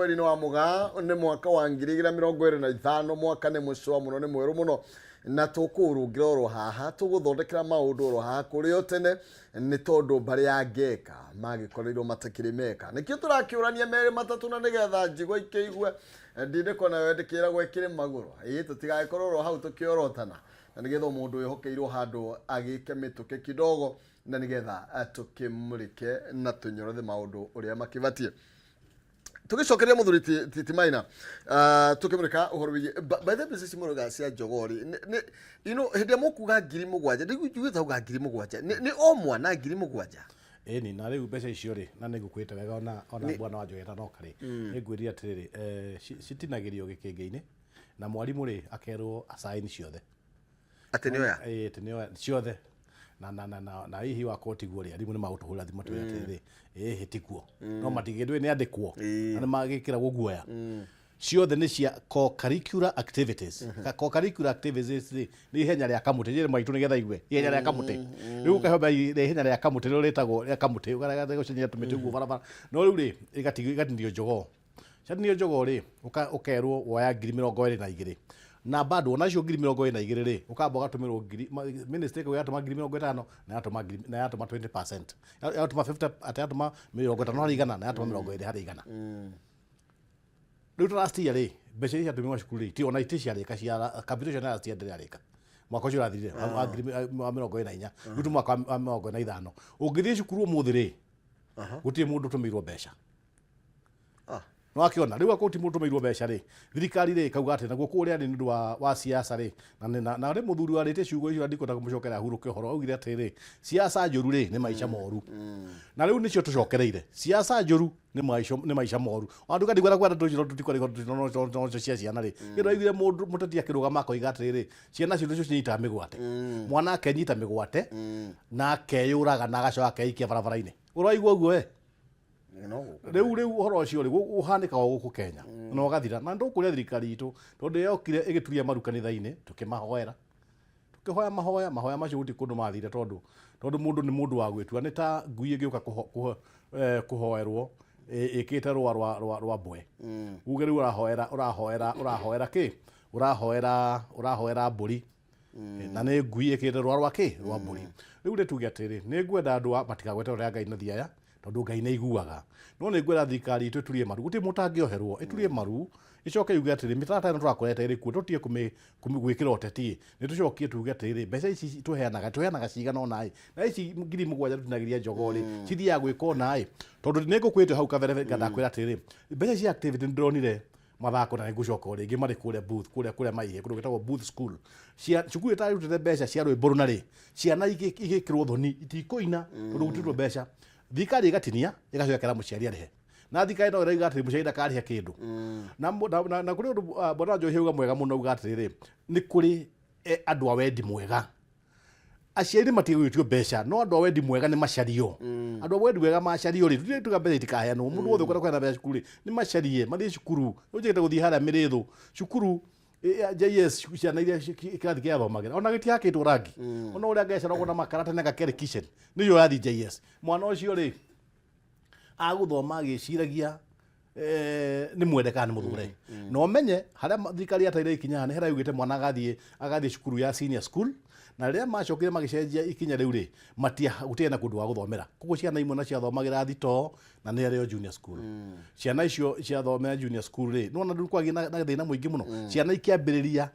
Mweri-inĩ wa Mũgaa, nĩ mwaka wa 2025, mwaka nĩ mũcwa mũno, nĩ mwerũ mũno, na tũkũũrũngĩra oro haha, tũgũthondekera maũndũ oro haha kũrĩ o tene, nĩ tondũ mbarĩ ya Ngeka magĩkoreirwo matakĩrĩ meka. Nĩkĩo tũrakĩũrania merĩ matatũ na nĩgetha njigua ikĩigue ndindĩko nayo ndĩkĩragwo ĩkĩrĩ magũrũ. Ĩĩ tũtigagĩkorwo oro hau tũkĩorotana, na nĩgetha o mũndũ wĩhokeirwo handũ agĩke mĩtũkĩ kidogo, na nĩgetha tũkĩmũrĩke na tũnyorothe maũndũ ũrĩa makĩbatiĩ. Tũgĩcokeria mũthuri Ti Maina, tũkĩmũrĩka ũhoro wĩgiĩ by the way, mbeca ici mũrauga cia jogoo rĩ, hĩndĩ ĩrĩa mũkuga 7,000, njiguĩte auga 7,000, nĩ o mwana 7,000? Ĩni, na rĩu mbeca icio rĩ, na nĩ ngũkwĩrĩte wega ona bwana wa Njohi atanoka rĩ, nĩ ngwĩrire atĩrĩrĩ, citinagĩrio gĩkĩngĩ-inĩ na mwarimũ rĩ akerwo asign ciothe. Atĩ nĩ oya? Ĩĩ, atĩ nĩ oya ciothe. Na hihi wakorwo tiguo rĩ, arimũ nĩ magũtũhũrĩra thimũ matwĩre atĩrĩrĩ, ĩhĩ tiguo. No matingĩndũĩ nĩ andĩkwo, na nĩ magĩkĩragwo guoya. Ciothe nĩ cia co-curricular activities. Co-curricular activities rĩ, nĩ ihenya rĩa kamũtĩ, njĩre maitũ nĩgetha aigue, ihenya rĩa kamũtĩ. Rĩu ũkaheo ihenya rĩa kamũtĩ rĩrĩa rĩtagwo rĩa kamũtĩ, ũkarega gũcenjia tũmĩtĩ ũguo barabara. No rĩu rĩ, ĩgatinio jogoo. Ciatinio jogoo rĩ, ũkerwo woya 22,000. Na bado ona icio 22,000 rĩ, ũkamba ũgatũmĩrwo ngiri, ministry ĩkauga yatũma 50,000 na yatũma ngiri, na yatũma 20%. Yatũma 50, atĩ yatũma 50 harĩ igana na yatũma 20 harĩ igana. Rĩu ta last year rĩ, mbeca iria ciatũmirwo cukuru rĩ, ti ona itĩ ciarĩka cia capitation ya last year ndĩrĩ yarĩka. Mwaka ũcio ũrathirire, wa ngiri wa 24. Rĩu tũ mwaka wa 25. Ũngĩthiĩ cukuru ũmũthĩ rĩ, gũtirĩ mũndũ ũtũmĩirwo mbeca. Nĩwakĩona rĩu akorwo ti mũndũ ũtũmĩirwo mbeca rĩ, thirikari rĩ ĩkauga atĩ naguo kũrĩa rĩ nĩ ũndũ wa siasa rĩ, na rĩ mũthuri warĩtie ciugo icio na ndikwenda kũmũcokera ahurũke ũhoro, augire atĩrĩrĩ, siasa njũru rĩ nĩ maica moru. Na rĩu nĩcio tũcokereire, siasa njũru nĩ maica moru. Ona nduka ndikwenda kwenda tũcio tũtikwenda cia ciana rĩ, kĩndũ aiguire mũndũ mũteti akĩrũgama akoiga atĩrĩrĩ, ciana icio nĩcio cinyitaga mĩgwate. Mwana akenyita mĩgwate na akeyũraga na agacoka akeikia barabara-inĩ. Ũraigua ũguo we? Rĩu ũhoro ũcio rĩ ũhanĩkaga o gũkũ Kenya na ũgathira. Na ndũkũria thirikari itũ tondũ yokire ĩgĩturia maru kanitha-inĩ, tũkĩmahoera, tũkĩhoya mahoya, mahoya macio gũtirĩ kũndũ mathire tondũ mũndũ nĩ mũndũ wa gwĩtua. Nĩ ta ngui ĩgĩũka kũhoerwo ĩkĩte rũa rwa mbwe, uge rĩu ũrahoera ũrahoera ũrahoera kĩ? Ũrahoera ũrahoera mbũri na nĩ ngui ĩkĩte rũa rwa kĩ? Rwa mbũri. Rĩu rĩ tuge atĩrĩ, nĩ ngwenda andũ matikagwete ũrĩa Ngai na thiaya, tondũ Ngai nĩ aiguaga. No nĩ ngwenda thirikari itũ ĩturie maru, gũtirĩ mũndũ ũtangĩoherwo, ĩturie maru, ĩcoke yuge atĩrĩ, mĩtaratara ĩno tũrakorete ĩrĩ kuo, tũtige gwĩkĩra ũteti, nĩ tũcokie tuge atĩrĩrĩ, mbeca ici tũheanaga, tũheanaga cigana ũna ĩ, na ici 7,000 tũtinagĩria jogoo rĩ, cithiaga gwĩka ũna ĩ, tondũ nĩ ngũkwĩrĩte hau kabere ndakwĩra atĩrĩrĩ, mbeca cia activity nĩ ndĩronire mathako na nĩngũcoka o rĩngĩ marĩ kũrĩa booth, kũrĩa kũrĩa maihe kũndũ gwĩtagwo booth school. Cia cukuru ĩtarutĩte mbeca cia rwĩmbo rũna rĩ, ciana igĩkĩrwo thoni itikũina tondũ gũtirutwo mbeca. Thirikari ĩgatinia ĩgacoka ĩkera mũciari arĩhe. Na thirikari no ĩrauga atĩrĩ mũciari ndakarĩhe kĩndũ. Na kũrĩ ũndũ bwana Njohi auga mwega mũno auga atĩrĩrĩ, nĩ kũrĩ andũ a wendi mwega. Aciari matige gwĩtio mbeca, no andũ a wendi mwega nĩ macario. Andũ a wendi mwega macario rĩ, tũtirĩ tuga mbeca itikaheanwo. Mũndũ wothe ũkwenda kũheana mbeca cukuru rĩ, nĩ macarie, mathiĩ cukuru. Rĩu njagĩte gũthiĩ harĩa Mĩrĩthũ, cukuru JS, ciana iria kĩrathi kĩathomagĩra, ona gĩtihakĩtwo rangi. Ona ũrĩa ngecaragwo na makara tene gakĩarĩ kitchen, nĩyo yathiĩ JS. Mwana ũcio rĩ, agũthoma agĩciragia nĩ mwende kana nĩ mũthũre. Na ũmenye harĩa thirikari yateire ikinya nĩ harĩa yugĩte mwana agathiĩ cukuru ya senior school, na rĩrĩa macokire magĩcenjia ikinya rĩu rĩ, gũtiarĩ na kũndũ gwa gũthomera. Koguo ciana imwe na ciathomagĩra thitoo na nĩ arĩo junior school. Ciana icio ciathomera junior school rĩ, nĩwona rĩu kwagĩa na thĩna mũingĩ mũno. Ciana ikĩambĩrĩria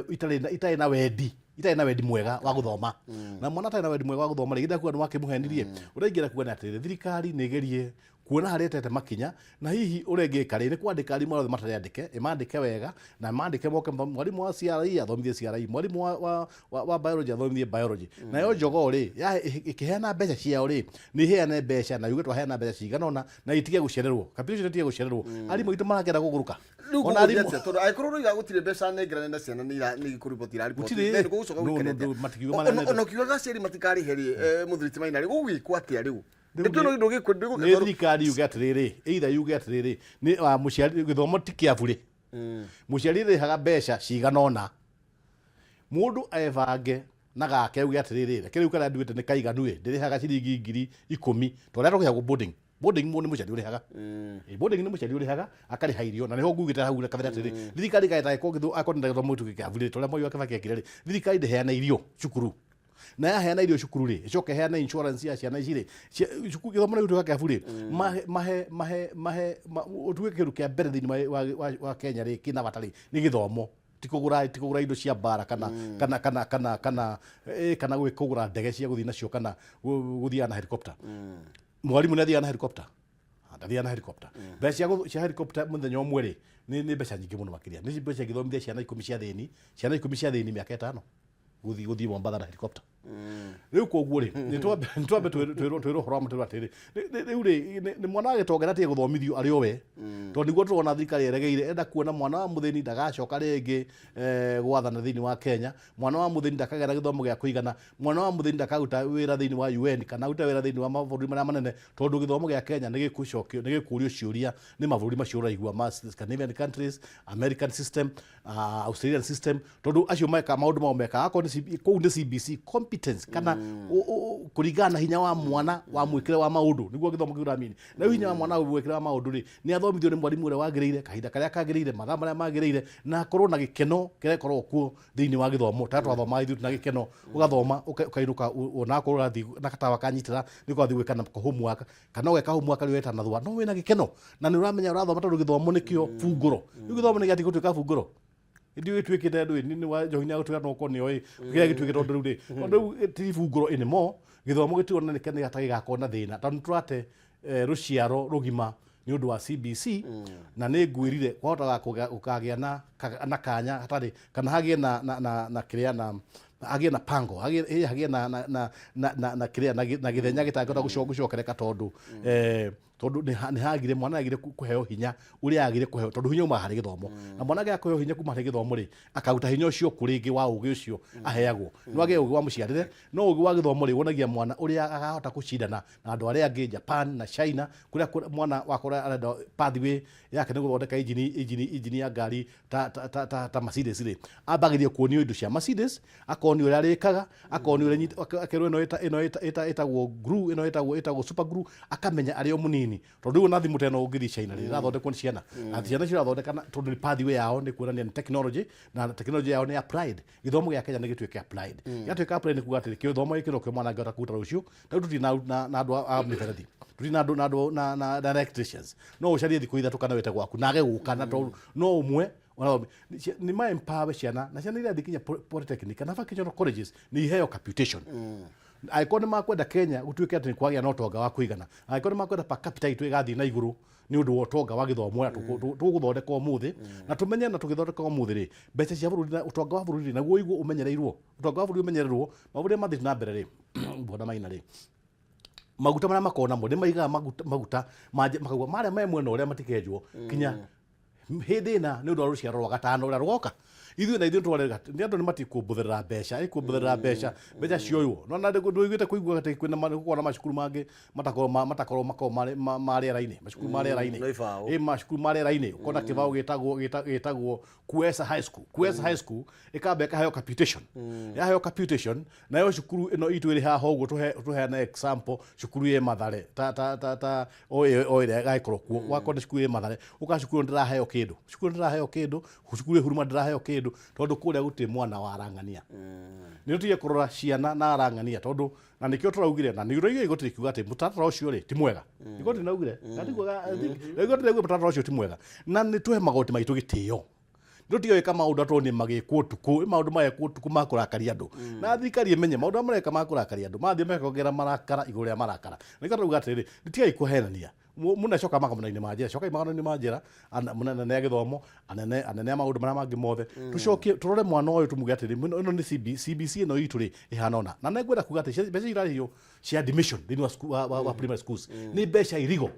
itarĩ na wendi, itarĩ na wendi mwega wa gũthoma. Na mwana atarĩ na wendi mwega wa gũthoma rĩ, githĩ akuga nĩ wakĩmũhenirie? Ũrĩa ingĩenda kuga nĩ atĩrĩrĩ, thirikari nĩ ĩgerie kuona harĩa ĩtete makinya, na hihi ũrĩa ĩngĩka rĩ, nĩ kwandĩka arimũ othe matarĩ andĩke, ĩmandĩke wega, na mandĩke moke, mwarimũ wa CRE athomithie CRE, mwarimũ wa biology athomithie biology. Nayo jogoo rĩ, ĩkĩheana mbeca ciao rĩ, nĩ ĩheane mbeca na yuge twaheana mbeca cigana ũna, na itige gũcererwo. Capitation ĩtige gũcererwo. Arimũ aitũ marakĩenda kũgũrũka. Rĩu Ona gũgũthiĩ arimũ atĩa? Tondũ angĩkorwo ũroiga gũtirĩ mbeca nengerane na ciana nĩ ikũriboti irariboti, Gũtirĩ. then gũgũcoka No, gũikare no, atĩa? no, matikiuga maneanĩte. Ona ũkiugaga aciari matikarĩhe rĩ, mũthuri ti Maina rĩ, gũgwĩkwo atĩa rĩu? Rĩu Nĩ tuona ũndũ ũgĩkwo, ndĩgũka nĩ tondũ thirikari yuge atĩrĩrĩ, either yuge atĩrĩrĩ, nĩ wa mũciari gĩthomo ti kĩa burĩ. Mũciari rĩhaga mbeca cigana ũna. Mũndũ ebange na gake auge atĩrĩrĩ, reke rĩu karĩa nduĩte nĩ kaiganu ĩ, ndĩrĩhaga ciringi 10,000, ta ũrĩa tũrĩhagwo boarding. Boarding mo nĩ mũciari ũrĩhaga. Ĩ, boarding nĩ mũciari ũrĩhaga, akarĩha irio, na nĩho ngugĩte hau kabere atĩrĩ, thirikari ĩgaeta akorwo nĩ gĩthomo gĩtuĩke kĩa burĩ, tũrĩa Mwai wa Kibaki ekire rĩ, thirikari ndĩheana irio cukuru, na yaheana irio cukuru rĩ, ĩcoke ĩheane insurance ya ciana ici rĩ, cukuru gĩthomo nĩ gĩtuĩka kĩa burĩ, mahe mahe mahe mahe ũtuĩke kĩndũ kĩa mbere thĩinĩ wa Kenya rĩ, kĩna bata rĩ, nĩ gĩthomo, ti kũgũra indo cia mbara kana kũgũra ndege cia gũthiĩ nacio kana gũthiaga na helicopter. Mwarimũ nĩ athiaga na helicopter? Ndathiaga na helicopter. Mbeca cia helicopter mũthenya ũmwe rĩ, nĩ mbeca nyingĩ mũno makĩria, nĩ mbeca ingĩthomithia ciana 10 cia thĩni, ciana 10 cia thĩni mĩaka 5 gũthiĩ Mombatha na helicopter. Rĩu koguo rĩ, nĩ twambe twĩrwo ũhoro wa mũtũrĩre atĩrĩ, rĩu rĩ, nĩ mwana wa gĩtonga ndatige gũthomithio arĩ o we, tondũ nĩguo tũrona thirikari ĩregeire, enda kuona mwana wa mũthĩni ndagacoka rĩngĩ gwathana thĩinĩ wa Kenya, mwana wa mũthĩni ndakagĩa na gĩthomo gĩa kũigana, mwana wa mũthĩni ndakaruta wĩra thĩinĩ wa UN kana arute wĩra thĩinĩ wa mabũrũri marĩa manene, tondũ gĩthomo gĩa Kenya nĩ gĩkũcokio, nĩ gĩkũrio ciũria nĩ mabũrũri macio ũraigua ma Scandinavian countries, American system, Australian system, tondũ acio meka maũndũ mao mekaga akorwo nĩ kũu nĩ CBC, competence kana kũringana na hinya wa mwana wa mwĩkĩre wa maũndũ, nĩguo gĩthomo kĩu ũramini. Na rĩu hinya wa mwana wa mwĩkĩre wa maũndũ rĩ, nĩ athomithio nĩ mwarimũ ũrĩa wagĩrĩire, kahinda karĩa kagĩrĩire, mathaa marĩa magĩrĩire, na akorwo na gĩkeno kĩrĩa gĩkoragwo kuo thĩinĩ wa gĩthomo, ta twathomaga ithuĩ na gĩkeno, ũgathoma ũkainũka, onakorwo ũrathiĩ na gatawa kanyitĩra nĩ ũgathiĩ gwĩka na homework kana ũgeka homework rĩu wetana thua, no wĩna gĩkeno na nĩ ũramenya ũrathoma, tondũ gĩthomo nĩkĩo bungũro. Rĩu gĩthomo nĩ gĩathiĩ gũtuĩka bungũro, ndiũĩ gĩtuĩkĩte ndũĩ nĩ wa njohi nĩ agũtuĩka no korwo nĩoĩ kĩrĩa gĩtuĩkĩte, tondũ rĩu rĩ, tondũ rĩu ti bungũro anymore. Gĩthomo gĩtirona nĩ ta gĩgakorwo na thĩna, tondũ nĩ tũrate rũciaro rũgima nĩ ũndũ wa CBC, na nĩ ngwĩrire kwahotaga gũkagĩa na kanya hatarĩ kana hagĩe na kĩrĩa na hagĩe na pango, hagĩe na kĩrĩa na gĩthenya gĩtangĩhota gũcokereka, tondũ nĩ hagire mwana agire kũheo hinya ũrĩa agire kũheo, tondũ hinya umaga harĩ gĩthomo, na mwana agĩa kũheo hinya kuma harĩ gĩthomo rĩ, akaruta hinya ũcio kũ rĩngĩ wa ũgĩ ũcio aheagwo. No agĩe ũgĩ wa mũciarĩre, no ũgĩ wa gĩthomo rĩ, wonagia mwana ũrĩa akahota gũcindana na andũ arĩa angĩ Japan na China, kũrĩa mwana wakora arenda pathway yake nĩ gũthondeka injini ya ngari ta Mercedes rĩ, ambagĩrie kuonio indo cia Mercedes, akonio ũrĩa arĩkaga, akonio ũrĩa akerwo ĩno ĩtagwo glue, ĩno ĩtagwo super glue, akamenya arĩ o mũnini, tondũ rĩu ona thimũ ta ĩno ũngĩthiĩ China rĩ, ĩrathondekwo nĩ ciana, na ciana icio irathondeka tondũ nĩ pathway yao nĩ kuonania nĩ technology, na technology yao nĩ applied. Gĩthomo gĩa Kenya nĩ gĩtuĩke applied. Gĩatuĩka applied nĩ kuga atĩrĩ, gĩthomo gĩkĩ nokĩo mwana angĩhota kũruta rũciũ. Ta rĩu tũtirĩ na andũ a mĩberethi, tũtirĩ na andũ na electricians, no ũcarie thikũ 3 kana wĩte gwaku na age gũka, na tondũ no ũmwe ona nĩ ma empower ciana, na ciana irathiĩ nginya polytechnic kana vocational colleges nĩ iheo capitation, angĩkorwo nĩ makwenda Kenya gũtuĩke atĩ nĩ kwagĩa na ũtonga wa kũigana, angĩkorwo nĩ makwenda per capita itũ ĩgathiĩ na igũrũ nĩ ũndũ wa ũtonga wa gĩthomo ũrĩa tũgũthondeka ũmũthĩ, na tũmenye na tũgĩthondeka ũmũthĩ rĩ, mbeca cia bũrũri na ũtonga wa bũrũri rĩ, naguo ũigwo ũmenyereirwo, ũtonga wa bũrũri ũmenyererwo. Mabũrũri marĩa mathiĩte na mbere rĩ, bwana Maina rĩ, maguta marĩa makoragwo namo nĩ maigaga maguta makauga marĩa me mwena ũrĩa matikenjwo kinya hĩndĩ ĩna, nĩ ũndũ wa rũciaro rwa gatano ũrĩa rũgoka. Ithuĩ na ithuĩ tware nĩ andũ nĩ matikumbũthĩrĩra mbeca, ĩkumbũthĩrĩra mbeca cioywo no na ndũiguĩte kũigua atĩ kwĩna gũkorwo na macukuru mangĩ matakorwo makorwo marĩ ma rĩera-inĩ, macukuru ma rĩera-inĩ. No ibaũ. Ĩ, macukuru ma rĩera-inĩ, ũkona kĩbaũ gĩtagwo Kuesa High School. Kuesa High School ĩkamba ĩkaheo capitation, yaheo capitation, nayo cukuru ĩno itũ ĩrĩ haha ũguo, tũheane example, cukuru ĩ Mathare ta o ĩrĩa ĩgagĩkorwo kuo, wakorwo nĩ cukuru ĩ Mathare, ũka cukuru ĩno ndĩraheo kĩndũ, cukuru ĩno ndĩraheo kĩndũ, cukuru ĩ Huruma ndĩraheo kĩndũ, tondũ kũrĩa gũtirĩ mwana wa arang'ania. Nĩ tũtige kũrora ciana na arang'ania, tondũ na nĩkĩo tũraugire, na nĩ ũraigua igoti rĩkiuga atĩ mũtaratara ũcio rĩ ti mwega. Igoti rĩraugire igoti rĩraugire mũtaratara ũcio ti mwega, na nĩ tũhe magoti maitũ gĩtĩo, nĩ tũtige gwĩka maũndũ atũ nĩ magĩkwo ũtukũ. Ĩ, maũndũ magekwo ũtukũ ma kũrakaria andũ, na thirikari ĩmenye maũndũ marĩa mareka ma kũrakaria andũ mathiĩ mekongera marakara igũrũ rĩa marakara. Nĩkĩo tũrauga atĩrĩrĩ, nĩ tigai kũhenania. Mũnacoka magomano-inĩ ma njĩra, cokai magomano-inĩ ma njĩra, anene a gĩthomo, anene a maũndũ marĩa mangĩ mothe, tũcokie tũrore mwana ũyũ, tũmuge atĩrĩ, ĩno nĩ CBC ĩno itũ rĩ ĩhana ũna. Na nĩngwenda kuga atĩ mbeca irarĩhio cia admission thĩinĩ wa primary schools nĩ mbeca irigo,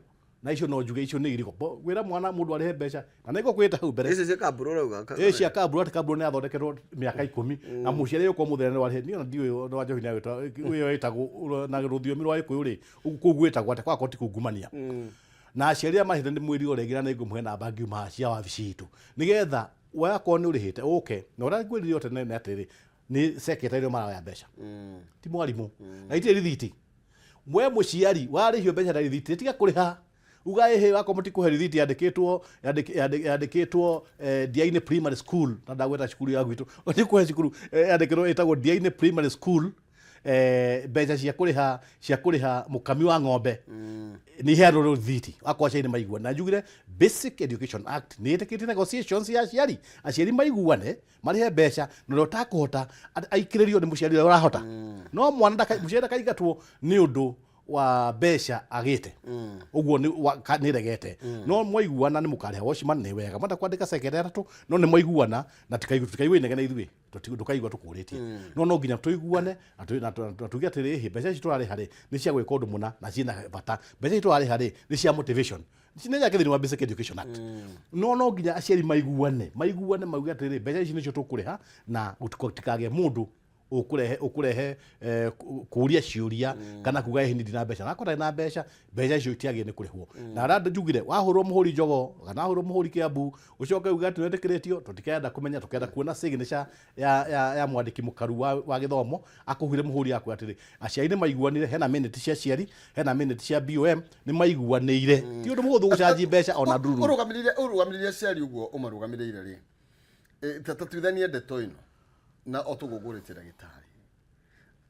na icio no njuge icio nĩ irigo. Wĩra mwana mũndũ arĩhe mbeca, na nĩngũkwĩta hau mbere. Ici cia kamburu ũrauga? Ĩ, cia kamburu, atĩ kamburu nĩ yathondeketwo mĩaka 10 na mũciari ũyũ mũthenya nĩ warĩhe. Niĩ ona ndiũĩ wa njohi nĩ agwĩtwa ũyũ ĩtagwo na rũthiomi rwa gĩkũyũ rĩ, kũu gwĩtagwo atĩ kwakorwo ti kungumania, na aciari arĩa marĩhĩte nĩ mwĩrĩ rĩngĩ, na nĩ ngũmũhe namba ngiuma cia wabici itũ, nĩgetha wakorwo nĩ ũrĩhĩte ũke. Na ũrĩa ngwĩrire o tene nĩ atĩrĩrĩ, nĩ secretary ĩrĩa maroya mbeca, ti mwarimũ, na itirĩ rithiti. We mũciari warĩhio mbeca na rithiti, tiga kũrĩha, uga ĩhĩ wakorwo mũtikũhe rithiti yandĩkĩtwo yandĩkĩtwo Ndiainĩ Primary School, na ndagweta cukuru ya gwitũ, ndikũhe cukuru yandĩkĩtwo ĩtagwo Ndiainĩ Primary School, mbeca cia kũrĩha mũkami wa ng'ombe nĩ iheanwo rĩthiti akorwo aciari nĩ maiguana. Na njugire Basic Education Act nĩ ĩtĩkĩtie negotiations ya aciari, aciari maiguane marĩhe mbeca, na ũrĩa ũtakũhota aikĩrĩrio nĩ mũciari ũrĩa ũrahota. No mwana mũciari ndakaingatwo nĩ ũndũ wa mbeca agĩte ũguo nĩ regete. No mwaiguana nĩ mũkarĩha watchman, nĩ wega. Mwenda kwandĩka secretary atatũ, no nĩ mwaiguana na tikaigua inegene ithuĩ ndũkaigua tũkũrĩtie. No nginya tũiguane na tuge atĩrĩ, "Hĩ, mbeca ici tũrarĩha rĩ, nĩ cia gwĩka ũndũ mũna na ciĩna bata. Mbeca ici tũrarĩha rĩ, nĩ cia motivation." Ici nĩ nyake thĩinĩ wa Basic Education Act. No nginya aciari maiguane mauge atĩrĩ, "Mbeca ici nĩcio tũkũrĩha," na gũtikagĩe mũndũ ũkũrehe kũria ciũria kana kuga, "Ĩhĩ, ndina mbeca." Na akorwo ndarĩ na mbeca, mbeca icio itiagĩrĩire nĩ kũrĩhwo. Na arĩa njugire wahũrwo mũhũri Njogo kana wahũrwo mũhũri Kĩambu, ũcoke uge atĩ nĩwĩtĩkĩrĩtio, tũtikenda kũmenya. Tũkenda kuona signature ya mwandĩki mũkaru wa gĩthomo akũhuire mũhũri yaku atĩrĩ, aciari nĩ maiguanire, hena minute cia aciari, hena minute cia BOM, nĩ maiguanĩire. Ti ũndũ mũhũthũ gũcanji mbeca ona ndururu. Ũrũgamĩrĩire aciari ũguo ũmarũgamĩrĩire rĩ, ta tatuithanie ndeto ĩno na o tũgũgũrĩte ndagĩtarĩ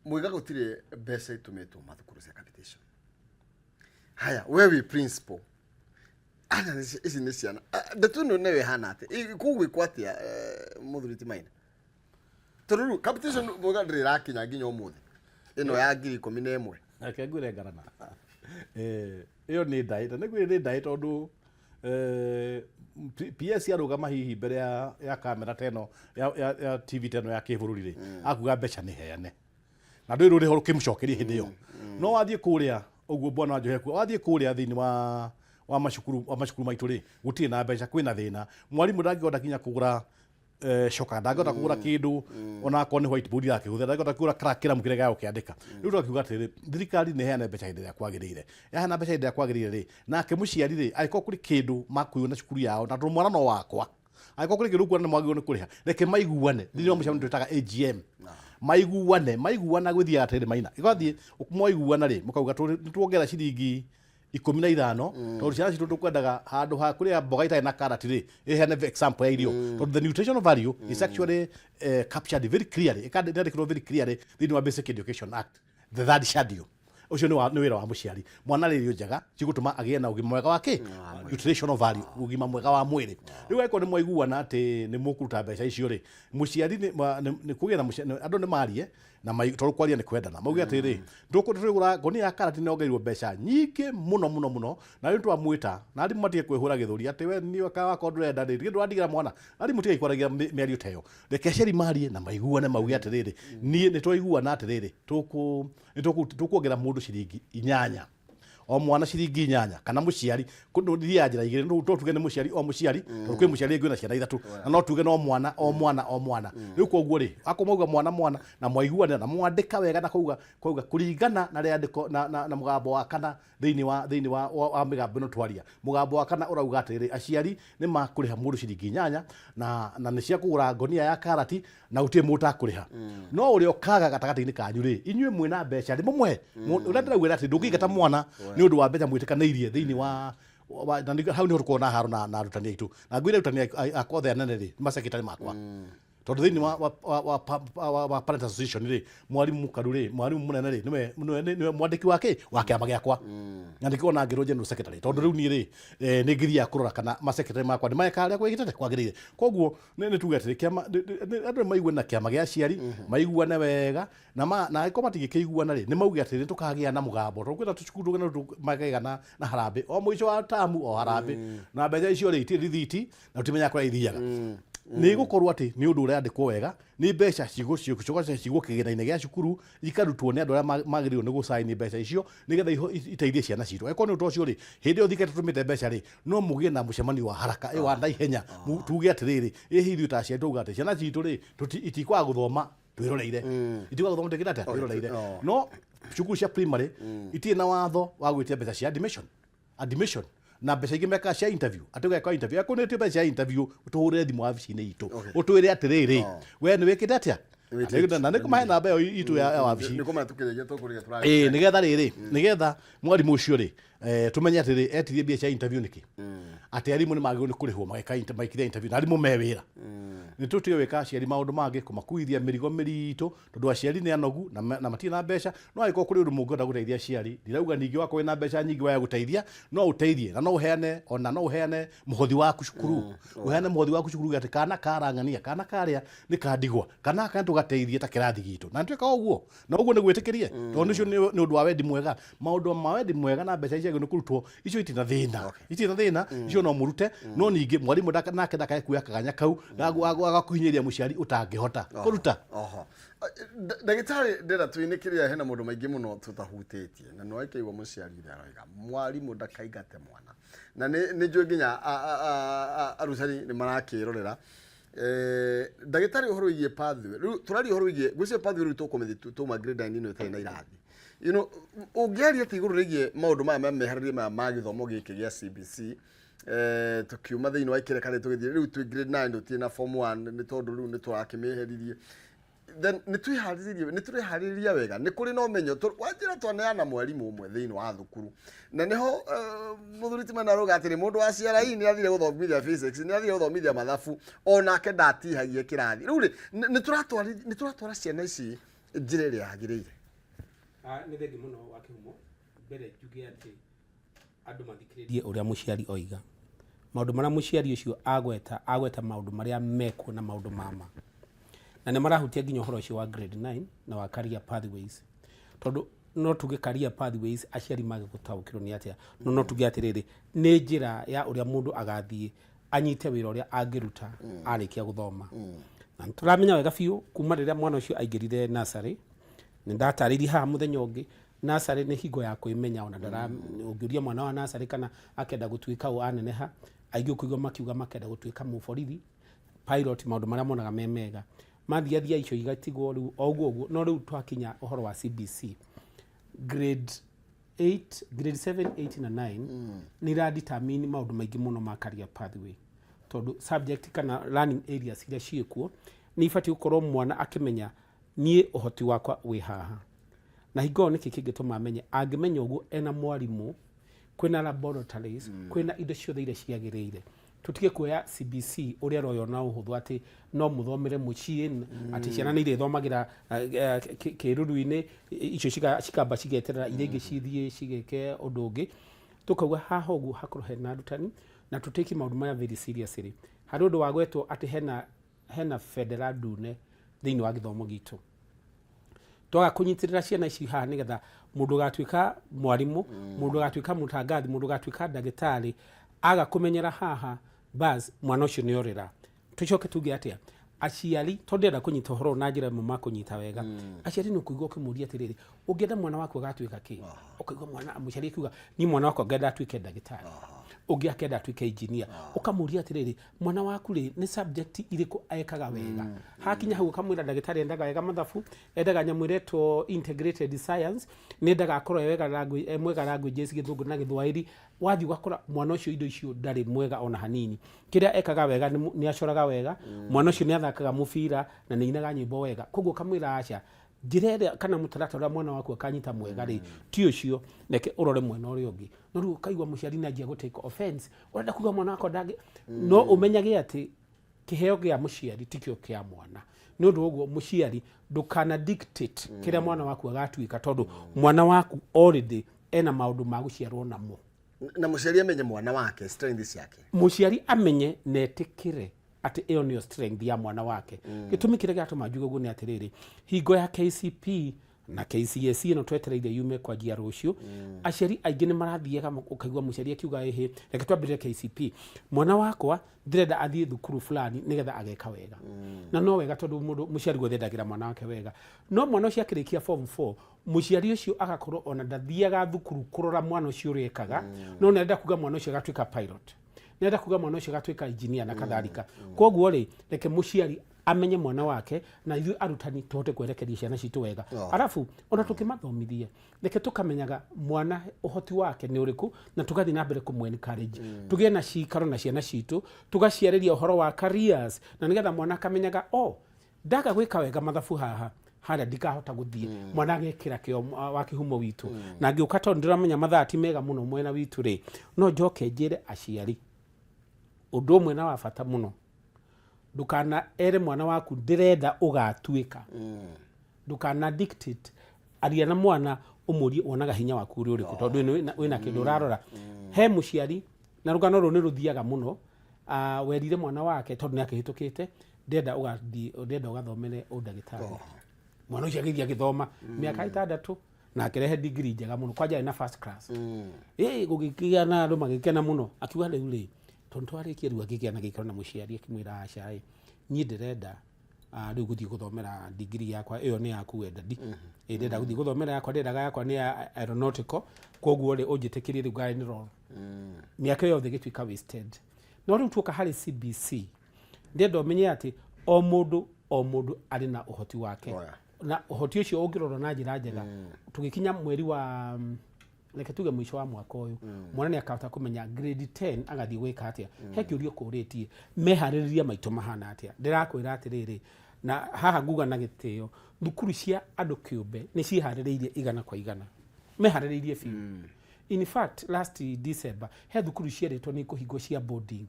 mwiga, gũtirĩ mbeca itũmĩtwo mathukuru cia capitation. Haya, we wĩ principal ana ici nĩ ciana. Ah, ndeto ĩno nayo ĩhana atĩa? Kũu gwĩkwo atĩa, mũthuri ti Maina? Tondũ rĩu capitation mwiga ndĩrĩ ĩrakinya nginya ũmũthĩ ĩno ya 11,000. Reke ngwĩre ngarana. Ĩyo nĩ ndaĩ, na nĩngwĩre nĩ ndaĩ tondũ PS arũgama hihi mbere ya kamera ta ĩno ya TV ta ĩno ya kĩbũrũri rĩ, akuga mbeca nĩ heane na ndũĩ rũrĩho rũkĩmũcokeria hĩndĩ ĩyo. No wathiĩ kũrĩa ũguo bwana wa Njohe, wathiĩ kũrĩa thĩinĩ wa macukuru maitũ rĩ, gũtirĩ na mbeca, kwĩna thĩna. Mwarimũ ndangĩhota nginya kũgũra coka, ndangĩhota kũgũra kĩndũ ona akorwo nĩ whiteboard yakĩhũthĩra, ndangĩhota kũgũra kĩramu kĩrĩa gĩa gũkĩandĩka. Rĩu tũgakiuga atĩrĩrĩ, thirikari nĩ ĩheane mbeca hĩndĩ ĩrĩa kwagĩrĩire. Yaheana mbeca hĩndĩ ĩrĩa kwagĩrĩire rĩ, nake mũciari rĩ, angĩkorwo kũrĩ kĩndũ makuĩrwo na cukuru yao, na tondũ mwana no wakwa, angĩkorwo kũrĩ kĩndũ kuona nĩ mwagĩrĩirwo nĩ kũrĩha, reke maiguane thĩinĩ wa mũcemanio twĩtaga AGM. Maiguane, maiguana gwĩthiaga atĩrĩrĩ, Maina, ĩgathiĩ mwaiguana rĩ, mũkauga nĩ tuongerera ciringi 15 tondũ ciana citũ tũkwendaga handũ ha kũrĩa mboga itarĩ na karati rĩ, ĩheane example ya irio, tondũ the nutritional value is actually captured very clearly, ĩkandĩkĩrwo very clearly thĩinĩ wa Basic Education Act, the third schedule. Ũcio nĩ wĩra wa mũciari, mwana arĩ irio njega cigũtũma agĩe na ũgima mwega wa kĩ nutritional value, ũgima mwega wa mwĩrĩ. Rĩu angĩkorwo nĩ mwaiguana atĩ nĩ mũkũruta mbeca icio rĩ, mũciari nĩ kũgĩa na andũ nĩ marie na tondũ kwaria nĩ kwendana, mauge atĩrĩ, tũgũra ngonia ya karati nĩ yongereirwo mbeca nyingĩ mũno mũno mũno, na rĩu twamwĩta na arimũ matige kwĩhũra gĩthũri atĩ we niĩ wakwa ndũrenda rĩ, githĩ ndũrandigĩra mwana. Arimũ tigai kwaragia mĩario ta ĩyo. Reke aciari marie na maiguane, mauge atĩrĩrĩ, niĩ nĩ twaiguana atĩrĩrĩ, tũkuongerera mũndũ ciringi 8, o mwana ciringi 8, kana mũciari thiaga njĩra igĩrĩ. No tuge nĩ mũciari o mũciari, tondũ kwĩ mũciari rĩngĩ wĩna ciana ithatũ, na no tuge no mwana o mwana o mwana. Rĩu koguo rĩ, akorwo mwauga mwana mwana na mwaiguanĩra na mwandĩka wega na kauga kũringana na rĩandĩko na mũgambo wa kana thĩinĩ wa mĩgambo ĩno twaria, mũgambo wa kana ũrauga atĩrĩrĩ, aciari nĩ makũrĩha mũndũ ciringi 8 na nĩ cia kũgũra ngonia ya karati, na gũtirĩ mũndũ ũtakũrĩha. No ũrĩa ũkaga gatagatĩ-inĩ kanyu rĩ, inyuĩ mwĩna mbeca rĩ, mũmũhe. Ũrĩa ndĩrauga atĩ ndũngĩingata mwana nĩ ũndũ wa mbeca mwĩtĩkanĩirie thĩinĩ wa na hau nĩho tũkoragwo na haro na arutani aitũ, na ngwĩre arutani akwa othe anene rĩ, nĩ maceketari makwa, tondũ thĩinĩ wa parent association rĩ, mwarimũ mũkaru rĩ, mwarimũ mũnene rĩ, nĩwe mwandĩki wa kĩ wa kĩama gĩakwa, na nĩkĩo ona ngĩrwo general secretary, tondũ rĩu niĩ rĩ, nĩ ngĩthiaga kũrora kana masecretary makwa nĩ mareka ũrĩa kwĩgĩtete kwagĩrĩire. Koguo nĩ tuge atĩrĩ, kĩama andũ nĩ maigue na kĩama gĩa aciari maiguane wega, na angĩkorwo matingĩkĩiguana rĩ, nĩ mauge atĩrĩ, tũkagĩa na mũgambo, tondũ kwĩna tũcukuru tũngĩ na magega na harambĩ o mũico wa tamu, o harambĩ, na mbeca icio rĩ, itirĩ rithiti na tũtimenyaga kũrĩa ithiaga. Nĩ gũkorwo atĩ nĩ ũndũ ũrandĩkwo wega, nĩ mbeca cigũcoka cigwo kĩgĩna-inĩ gĩa cukuru, ikarutwo nĩ andũ arĩa magĩrĩirwo nĩ gũcaini mbeca icio nĩgetha iteithie ciana citũ. Angĩkorwo nĩ ũndũ ũcio rĩ, hĩndĩ ĩyo thirikari tũtũmĩte mbeca rĩ, no mũgĩe na mũcemanio wa haraka ĩ wa naihenya. Tuge atĩrĩrĩ, ĩ ithuĩ ta aciari twauga atĩ ciana citũ rĩ, itikwaga gũthoma twĩroreire, itikwaga gũthoma twĩkĩte atĩa twĩroreire. No cukuru cia primary itirĩ na watho wa gwĩtia mbeca cia admission na mbeca ingĩ mekaga cia interview, atĩ ũgeka interview, akorwo nĩ mbeca cia interview, tũhũrĩre thimũ wabici-inĩ itũ, ũtwĩre atĩrĩrĩ, we nĩ wĩkĩte atĩa. Na nĩ kũmahe namba ĩyo itũ ya wabici. Nĩ kũmenya tũkĩrĩkia tũkũrĩkia tũrarĩkia. Ĩĩ, nĩgetha rĩrĩ, nĩgetha mwarimũ ũcio rĩ, tũmenye atĩrĩ, etirie mbia cia interview nĩkĩ, atĩ arimũ nĩ magĩrĩirwo nĩ kũrĩhwo magĩka maikire interview na arimũ me wĩra. Nĩ tũtige gwĩka aciari maũndũ mangĩ, kũmakuithia mĩrigo mĩritũ, tondũ aciari nĩ anogu na matirĩ na mbeca. No angĩkorwo kũrĩ ũndũ mũngĩhota gũteithia aciari, ndirauga ningĩ wakorwo wĩna mbeca nyingĩ wage gũteithia, no ũteithie na no ũheane, ona no ũheane mũhothi waku cukuru, ũheane mũhothi waku cukuru atĩ kana karang'ania, kana karĩa nĩ kandigwa, kana gaka tũgateithie ta kĩrathi gitũ, na nĩtwĩkaga ũguo, na ũguo nĩ gwĩtĩkĩrie, tondũ nĩcio nĩ ũndũ wa wendi mwega. Maũndũ ma wendi mwega na mbeca icio nĩ kũrutwo, icio itirĩ na thĩna, itirĩ na thĩna, icio no mũrute. No ningĩ mwarimũ nake ndakae kuoya kaganya kau gakũhinyĩrĩria mũciari ũtangĩhota kũruta. Oho. Ndagĩtarĩ, ndĩrenda tũinĩkĩrĩra, hena maũndũ maingĩ mũno tũtahutĩtie, na nĩwakĩigua mũciari ũrĩa aroiga mwarimũ ndakaingate mwana, na nĩ njũĩ nginya arutani nĩ marakĩrorera. Ndagĩtarĩ, ũhoro wĩgiĩ pathway, rĩu tũraria ũhoro wĩgiĩ ngwĩciria pathway, rĩu tũkũmĩthiĩ tuma grade 9 ĩno ĩtarĩ na irathi, ũngĩaria atĩ igũrũ rĩgiĩ maũndũ maya ma meharĩria maya ma gĩthomo gĩkĩ gĩa CBC, tũkiuma thĩinĩ wa ikĩreka rĩ, tũgĩthiĩ rĩu twĩ grade 9, tũtirĩ na form 1, nĩ tondũ rĩu nĩ tũrakĩmĩeheririe, then nĩ twĩharĩrĩrie, nĩ tũreharĩrĩria wega, nĩ kũrĩ na ũmenyo? Wanjĩra twaneana mwarimũ ũmwe thĩinĩ wa thukuru, na nĩho mũthuri Timana arauga atĩrĩ, mũndũ wa CRE nĩ athire gũthomithia physics, nĩ athire gũthomithia mathabu, onake ndatihagie kĩrathi. Rĩu rĩ, nĩ tũratwara ciana ici njĩra ĩrĩa yagĩrĩire? Nĩ thengi mũno wa kĩhumo. Mbere njuge atĩ andũ mathikĩrĩrie ũrĩa mũciari oiga, maũndũ marĩa mũciari ũcio agweta, agweta maũndũ marĩa mekuo na maũndũ mama, na nĩ marahutia nginya ũhoro ũcio wa grade 9 na wa career pathways, tondũ no tuge career pathways aciari mage gũtaũkĩrwo nĩ atĩa, no tuge atĩrĩrĩ, nĩ njĩra ya ũrĩa mũndũ agathiĩ anyite wĩra ũrĩa angĩruta arĩkia gũthoma. Na nĩ tũramenya wega biũ kuma rĩrĩa mwana ũcio aingĩrire nursery, nĩ ndatarĩirie haha mũthenya ũngĩ, nursery nĩ hingo ya kwĩmenya. Ona ndara ũngĩũria mwana wa nursery kana akenda gũtuĩka ũ aneneha, aingĩ ũkũigua makiuga makenda gũtuĩka mũborithi, pilot, maũndũ marĩa monaga me mega. Mathiathia icio igatigwo rĩu o ũguo ũguo. No rĩu twakinya ũhoro wa CBC, grade 8, grade 7, 8 na 9 nĩ iradetermine maũndũ maingĩ mũno ma career pathway, tondũ subject kana learning areas iria ciĩkuo nĩ ibatiĩ gũkorwo mwana akĩmenya, niĩ ũhoti wakwa wĩ haha. Na hingo ĩyo nĩkĩ kĩngĩtũma amenye? Angĩmenya ũguo, ena mwarimũ, kwĩna laboratories, kwĩna indo ciothe iria ciagĩrĩire. Tũtige kuoya CBC ũrĩa ĩroywo na ũhũthũ, atĩ no mũthomere mũciĩ, atĩ ciana nĩ irĩthomagĩra kĩruru-inĩ, icio cikamba cigeterera iria ingĩ cithiĩ cigĩke ũndũ ũngĩ. Tũkauga haha ũguo hakorwo hena arutani na tũtĩki maũndũ maya very seriously. Harĩ ũndũ wagwetwo atĩ hena bendera ndune thĩinĩ wa gĩthomo gitũ. Twaga kũnyitĩrĩra ciana ici haha, nĩgetha mũndũ ũgatuĩka mwarimũ, mũndũ ũgatuĩka mũtangathi, mũndũ ũgatuĩka ndagĩtarĩ, aga kũmenyera haha, bas mwana ũcio nĩ orĩra. Tũcoke tuge atĩa aciari? Tondũ ndĩrenda kũnyita ũhoro ũyũ na njĩra ĩmwe makũnyita wega. Aciari nĩ ũkũigua ũkĩmũria atĩrĩrĩ, ũngĩenda mwana waku agatuĩka kĩ? Ũkaigua mwana mũciari akiuga, niĩ mwana wakwa ngenda atuĩke ndagĩtarĩ, ũngĩ akenda atuĩke engineer. Ũkamũria atĩrĩrĩ, mwana waku rĩ, nĩ subject irĩkũ ekaga wega? Hakinya hau ũkamwĩra ndagĩtarĩ endaga wega mathabu, endaga nyamũ ĩretwo integrated science, nĩ endaga akorwo e wega e mwega languages, Gĩthũngũ na Gĩthwaĩri. Wathiĩ ũgakora mwana ũcio indo icio ndarĩ mwega ona hanini. Kĩrĩa ekaga wega nĩ acoraga wega, mwana ũcio nĩ athakaga mũbira na nĩ ainaga nyĩmbo wega. Koguo ũkamwĩra aca, njĩra ĩrĩa kana mũtaratara ũrĩa mwana waku akanyita mwega rĩ, ti ũcio, reke ũrore mwena ũrĩa ũngĩ. No rĩu ũkaigua mũciari nĩ anjia gũ take offense, ũrenda kuga mwana wakwa ndangĩ. No ũmenyage atĩ kĩheo gĩa mũciari tikĩo kĩa mwana. Nĩ ũndũ wa ũguo, mũciari ndũkana dictate kĩrĩa mwana waku agatuĩka, tondũ mwana waku already ena maũndũ ma gũciarwo namo. Na mũciari amenye mwana wake, strength ciake. Mũciari amenye na etĩkĩre atĩ ĩyo nĩyo strength ya mwana wake. Gĩtũmi kĩrĩa gĩatũma njuge ũguo nĩ atĩrĩrĩ, hingo ya KCP na KCSE ĩno twetereire yume kwanjia rũciũ, aciari aingĩ nĩ marathiaga ũkaigua mũciari akiuga, ĩhĩ, reke twambĩrĩre KCP, mwana wakwa ndĩrenda athiĩ thukuru fulani nĩgetha ageka wega. Na no wega, tondũ mũndũ mũciari guothe endagĩra mwana wake wega. No mwana ũcio akĩrĩkia form 4, mũciari ũcio agakorwo ona ndathiaga thukuru kũrora mwana ũcio ũrĩa ekaga, no nĩ arenda kuga mwana ũcio agatuĩka pilot, nĩ arenda kuga mwana ũcio agatuĩka engineer na kadhalika. Koguo rĩ, reke mũciari amenye mwana wake, na ithuĩ arutani tũhote kwerekeria ciana citũ wega. Arabu ona tũkĩmathomithia, reke tũkamenyaga mwana ũhoti wake nĩ ũrĩkũ, na tũgathiĩ na mbere kũmũ encourage. Tũgĩe na cikaro na ciana citũ, tũgaciarĩria ũhoro wa careers, na nĩgetha mwana akamenyaga, oh, Ndaga gwĩka wega mathabu haha harĩa ndikahota gũthiĩ. Mwana agekĩra kĩo wa kĩhumo witũ. Na ngĩũka tondũ ndĩramenya mathaa ti mega mũno mwena witũ rĩ, no njoke njĩre aciari ũndũ ũmwe na wa bata mũno. Ndũkana ere mwana waku ndĩrenda ũgatuĩka. Ndũkana dictate. Aria na mwana ũmũrie wonaga hinya waku ũrĩ ũrĩkũ, tondũ wĩna kĩndũ ũrarora. He mũciari na rũgano rũrũ nĩ rũthiaga mũno, werire mwana wake tondũ nĩ akĩhĩtũkĩte ndenda ũgathiĩ, ndenda ũgathomere ũndagĩtarĩ. Mwana ũcio agĩthiĩ agĩthoma mĩaka 6 na akĩrehe degree njega mũno, kwanja arĩ na first class. Gũgĩkĩgĩa na andũ magĩkena mũno, akiuga rĩu rĩ, tondũ twarĩkia rĩu akĩgĩa na gĩikaro na mũciari akĩmwĩra aca ĩ, niĩ ndĩrenda rĩu gũthiĩ gũthomera degree yakwa ĩyo nĩ yaku we daddy. Ndĩrenda gũthiĩ gũthomera yakwa, ndĩrendaga yakwa nĩ ya aeronautical, koguo rĩ ũnjĩtĩkĩrie rĩu nga enroll. Mĩaka ĩyo yothe ĩgĩtuĩka wasted. No rĩu tuoka harĩ CBC, ndĩrenda ũmenye atĩ o mũndũ o mũndũ arĩ na ũhoti wake. Na ũhoti ũcio ũngĩrorwo na njĩra njega, tũgĩkinya mweri wa reke tuge mũico wa mwaka ũyũ, mwana nĩ akahota kũmenya grade 10 agathiĩ gwĩka atĩa. He kĩũria ũkũrĩtie, meharĩrĩria maitũ mahana atĩa? Ndĩrakwĩra atĩrĩrĩ, na haha nguga na gĩtĩo, thukuru cia andũ kĩũmbe nĩ ciĩharĩrĩirie 100 kwa 100, meharĩrĩirie biũ. In fact, last December he thukuru cierĩtwo nĩ ikũhingwo cia boarding,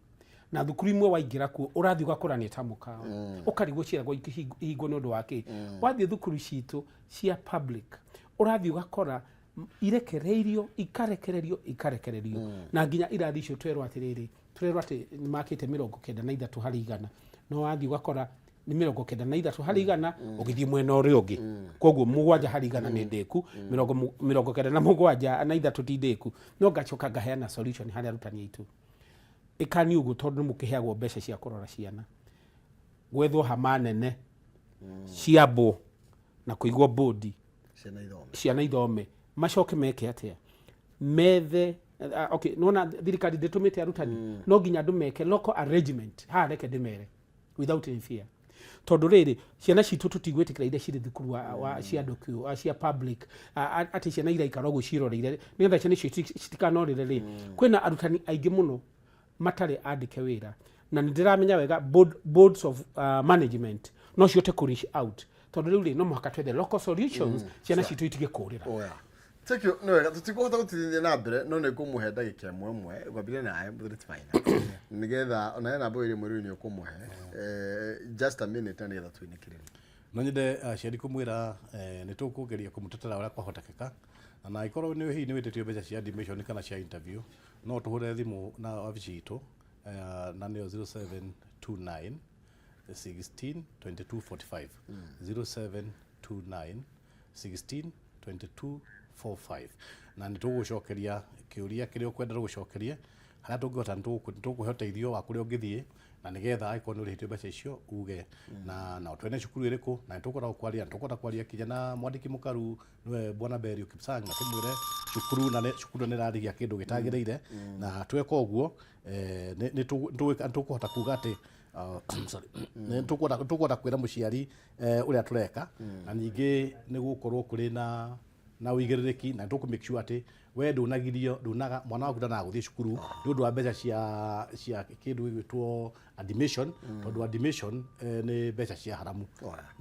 na thukuru imwe waingĩra kuo ũrathiĩ ũgakora nĩ ta mũkawa, ũkarigwo ciaragwo ihingwo nĩ ũndũ wa kĩ. Wathiĩ thukuru citũ cia public ũrathiĩ ũgakora irekereirio, ikarekererio, ikarekererio. Na nginya irathi icio twerwo atĩrĩrĩ, tũrerwo atĩ nĩ makĩte 93 harĩ 100, no wathiĩ ũgakora nĩ 93 harĩ 100 ũgĩthiĩ mwena ũrĩa ũngĩ. Koguo 7 harĩ 100 nĩ ndĩku, 97 na 3 ti ndĩku. No ngacoka ngaheana solution harĩ arutani aitũ. Ĩkani ũguo tondũ nĩ mũkĩheagwo mbeca cia kũrora ciana, gwethwo hama nene ciambwo na kũigwo bodi, ciana ithome, macoke meke atĩa? Methe okay, nona thirikari ndĩtũmĩte arutani, no nginya andũ meke local arrangement. Haha reke ndĩmere without any fear, tondũ rĩrĩ ciana citũ tũtigwĩtĩkĩra iria cirĩ thukuru wa cia andũ kĩũ cia public, atĩ ciana iraikara ũguo ciĩroreire, nĩgetha ciana icio citikanorĩre rĩ. Kwĩna arutani aingĩ mũno matarĩ andĩke wĩra, na nĩ ndĩramenya wega boards of management no cihote kũ reach out, tondũ rĩu rĩ no mũhaka twethe local solutions, ciana citũ itige kũrĩra. Thank you. Nĩ wega, tũtikũhota gũtithia na mbere, no nĩ ngũmũhe ndagĩka ĩmwe ĩmwe, ngwambire nawe mũthuri ti Maina, nĩgetha ona he namba ĩrĩa mwĩrĩ nĩ ũkũmũhe just a minute, na nĩgetha tũinĩkĩrĩrie. No nyende aciari kũmwĩra nĩ tũkũgeria kũmũtetera ũrĩa kwahotekeka, na angĩkorwo nĩ hihi nĩ wĩtĩtio mbeca cia admission kana cia interview, no tũhũre thimũ na wabici itũ, na nĩyo 0729 16 22 45, 0729 16 22 45, na nĩ tũgũcokeria kĩũria kĩrĩa ũkwenda tũgũcokerie. Harĩa tũngĩhota nĩ tũkũhe ũteithio wa kũrĩa ũngĩthiĩ, na nĩgetha angĩkorwo nĩ ũrĩhĩtio mbeca icio uge na ũtwene cukuru ĩrĩkũ, na nĩ tũkwenda kwaria, nĩ tũkwenda kwaria kinya na mwandĩki mũkaru nĩwe Bwana Berio Kipsang, na tũmwĩre cukuru na cukuru nĩ ĩrarĩhia kĩndũ gĩtagĩrĩire. Na tweka ũguo nĩ tũkũhota kuga atĩ sorry, nĩ tũkwenda kwĩra mũciari ũrĩa tũreka, na ningĩ nĩ gũkorwo kũrĩ na ũigĩrĩrĩki, na tũkũ make sure atĩ we ndũnagirio, ndunaga mwana waku ndanaga gũthiĩ cukuru nĩ ũndũ wa mbeca cia kĩndũ gĩgwĩtwo admission, tondũ admission nĩ mbeca cia haramu,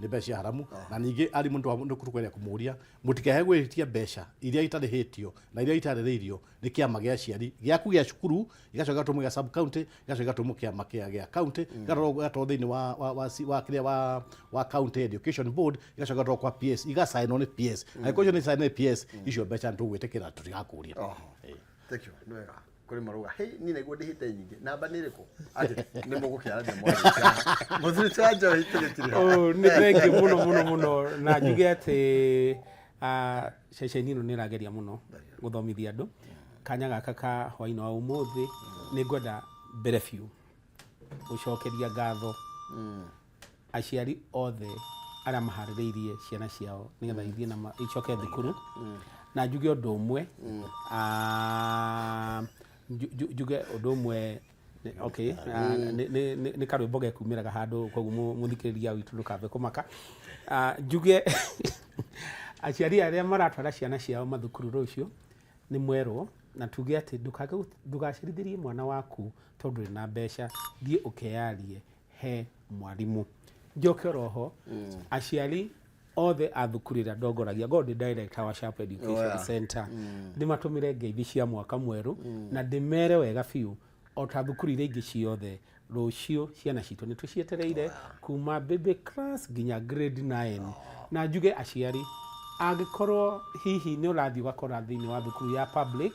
nĩ mbeca cia haramu. Na ningĩ arimũ nĩ tũkwendia kũmũria mũtikahe gwĩtia mbeca iria itarĩhĩtio na iria itarĩrĩirio nĩ kĩama gĩa aciari gĩaku gĩa cukuru, gĩgacoka gĩgatũmwo gĩa sub county, gĩgacoka gĩgatũmwo kĩama gĩa county, gĩgatwarwo thĩinĩ wa kĩrĩa wa county education board, gĩgacoka gĩgatwarwo kwa PS, igacainwo nĩ PS. Angĩkorwo icio nĩ cainwo nĩ PS, icio mbeca nĩ tũgwĩtĩkĩra, tũtigakũria. Thank you. Nĩ wega. Kũrĩ marauga, hey, niĩ naiguo ndĩhĩte nyingĩ, namba nĩ ĩrĩkũ? Atĩ nĩ mũgũkĩaranĩria mwarĩkia. Mũthuri ti wa Njohi tũgĩtirĩha. Oh, nĩ thengiũ mũno mũno mũno, na njuge atĩ ceceni ĩno nĩ ĩrageria mũno gũthomithia andũ. Kanya gaka ka hwainĩ wa ũmũthĩ nĩ ngwenda mbere biũ gũcokeria ngatho aciari othe arĩa maharĩrĩirie ciana ciao nĩgetha ithiĩ na icoke thukuru, na njuge ũndũ ũmwe, njuge ũndũ ũmwe. Okay, nĩ karwĩmbo gekumĩraga handũ, koguo mũthikĩrĩria witũ ndũkambe kũmaka. Njuge aciari arĩa maratwara ciana ciao mathukuru rũciũ nĩ mwerwo, na tuge atĩ ndũgacerithĩrie mwana waku tondũ ndũrĩ na mbeca, thiĩ ũkeyarie he mwarimũ. Njoke oroho aciari othe a thukuru ĩrĩa ndongoragia, ngorwo ndĩ director wa Sharp Education Center, ndĩmatũmĩre ngeithi cia mwaka mwerũ na ndĩmere wega biũ o ta thukuru iria ingĩ ciothe, rũciũ ciana citũ nĩ tũcietereire kuma baby class nginya grade 9. Na njuge aciari, angĩkorwo hihi nĩ ũrathiĩ ũgakora thĩinĩ wa thukuru ya public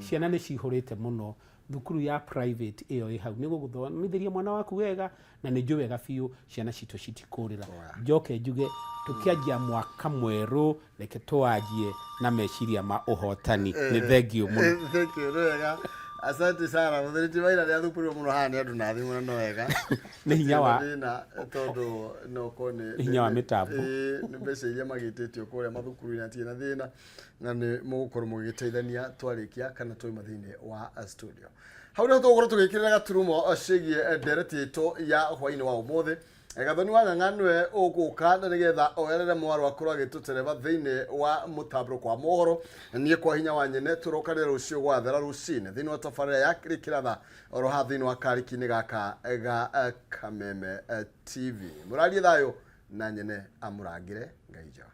ciana nĩ cihũrĩte mũno, thukuru ya private ĩyo ĩ hau nĩ gũgũthomithĩria mwana waku wega, na nĩ njũĩ wega biũ ciana citũ citikũrĩra. Njoke njuge tũkĩanjia mwaka mwerũ, reke tũwanjie na meciria ma ũhotani. Nĩ thengiũ mũno. Thank you, nĩ wega, asante sana. Mũthuri ti Maina nĩ athumbũrirwo mũno haha nĩ andũ na thimũ, na no wega. Nĩ hinya wa- thĩna tondũ no korwo nĩ Nĩ hinya wa mĩtambo. Ĩĩ, nĩ mbeca iria magĩtĩtio kũrĩa mathukuru-inĩ hatirĩ na thĩna, na nĩ mũgũkorwo mũgĩgĩteithania twarĩkia kana twauma thĩinĩ wa studio. Hau nĩho tũgũkorwo tũgĩkĩrĩra gaturumo ciĩgiĩ ndereti itũ ya hwainĩ wa ũmũthĩ. Gathoni wa Ng'ang'a nĩwe ũgũka na nĩgetha oyerere mwarwa akorwo agĩtũtereba thĩinĩ wa mũtambũrũko wa mohoro. Niĩ kwa hinya wa nyene tũrokanĩre rũciũ gwathera rũcinĩ thĩinĩ wa tabarĩra ya Kĩrĩkĩratha oro haha thĩinĩ wa kariki-inĩ gaka ga Kameme TV. Mũrarie thayũ na nyene amũrangĩre. Ngai njega.